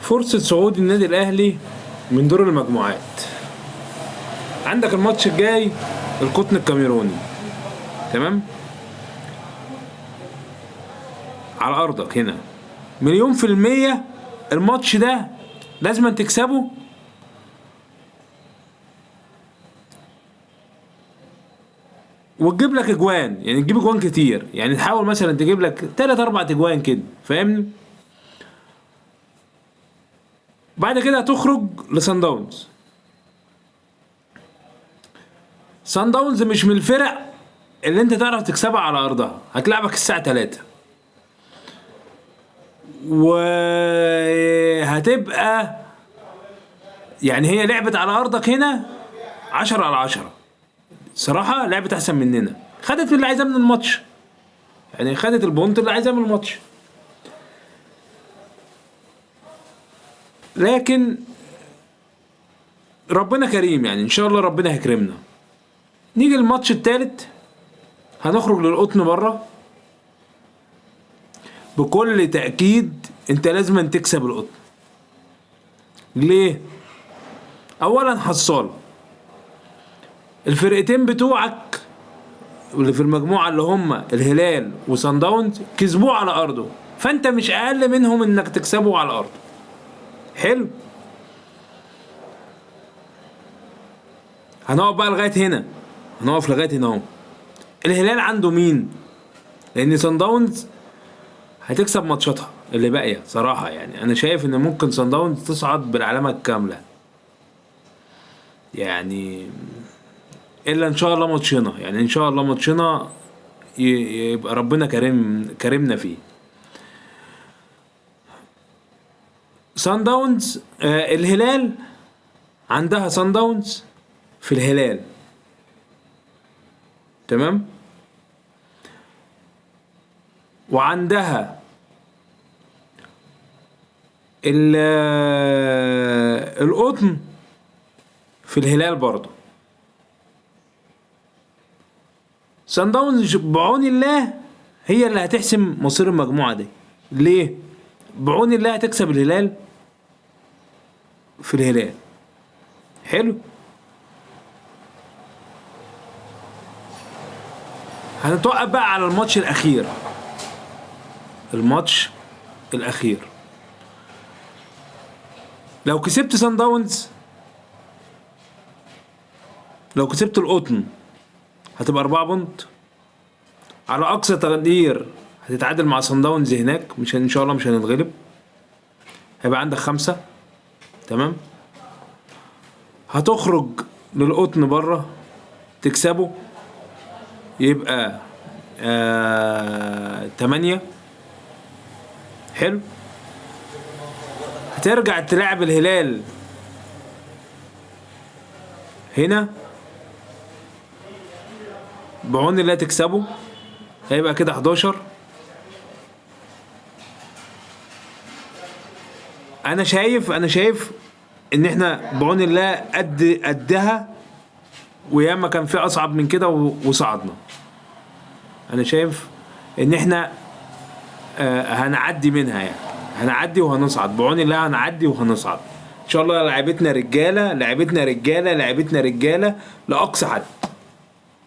فرصة صعود النادي الاهلي من دور المجموعات. عندك الماتش الجاي القطن الكاميروني، تمام، على ارضك هنا، 1,000,000% الماتش ده لازم تكسبه وتجيب لك اجوان، يعني تجيب اجوان كتير، يعني تحاول مثلا تجيب لك 3-4 اجوان كده، فاهمني؟ بعد كده هتخرج لسان داونز. سان داونز مش من الفرق اللي انت تعرف تكسبها على ارضها، هتلعبك الساعة 3 وهتبقى يعني هي لعبت على ارضك هنا 10/10 صراحة، لعبت احسن مننا، خدت اللي عايزاه من الماتش، يعني خدت ال point اللي عايزاه من الماتش. لكن ربنا كريم، يعني ان شاء الله ربنا هيكرمنا. نيجي الماتش الثالث، هنخرج للقطن بره. بكل تأكيد انت لازم تكسب القطن. ليه؟ اولا حصالة الفرقتين بتوعك اللي في المجموعة اللي هم الهلال وصن داونز كسبوه على ارضه، فانت مش اقل منهم انك تكسبه على ارضه. حلو، هنقف بقى لغاية هنا، هنقف لغاية هنا اهو. الهلال عنده مين؟ لان صن داونز هتكسب ماتشاتها اللي باقية صراحة، يعني انا شايف ان ممكن صن داونز تصعد بالعلامة الكاملة، يعني الا ان شاء الله ماتشنا، يعني ان شاء الله ماتشنا يبقى ربنا كريمنا فيه. صن داونز، الهلال عندها صن داونز في الهلال، تمام، وعندها القطن في الهلال برضه. صن داونز بعون الله هي اللي هتحسم مصير المجموعة دي. ليه؟ بعون الله هتكسب الهلال في الهلال. حلو، هنتوقف بقى على الماتش الأخير. الماتش الأخير لو كسبت صن داونز، لو كسبت القطن هتبقى 4 point على أقصى تقدير، هتتعادل مع صن داونز هناك، مش إن شاء الله مش هنتغلب، هيبقى عندك 5، تمام. هتخرج للقطن بره تكسبه يبقى 8. حلو، هترجع تلعب الهلال هنا بعون الله تكسبه، هيبقى كده 11. انا شايف ان احنا بعون الله قد قدها، وياما كان في اصعب من كده وصعدنا. انا شايف ان احنا هنعدي منها، يعني هنعدي وهنصعد بعون الله، هنعدي وهنصعد ان شاء الله. لعبتنا رجاله، لعبتنا رجاله، لعبتنا رجاله لاقصى حد.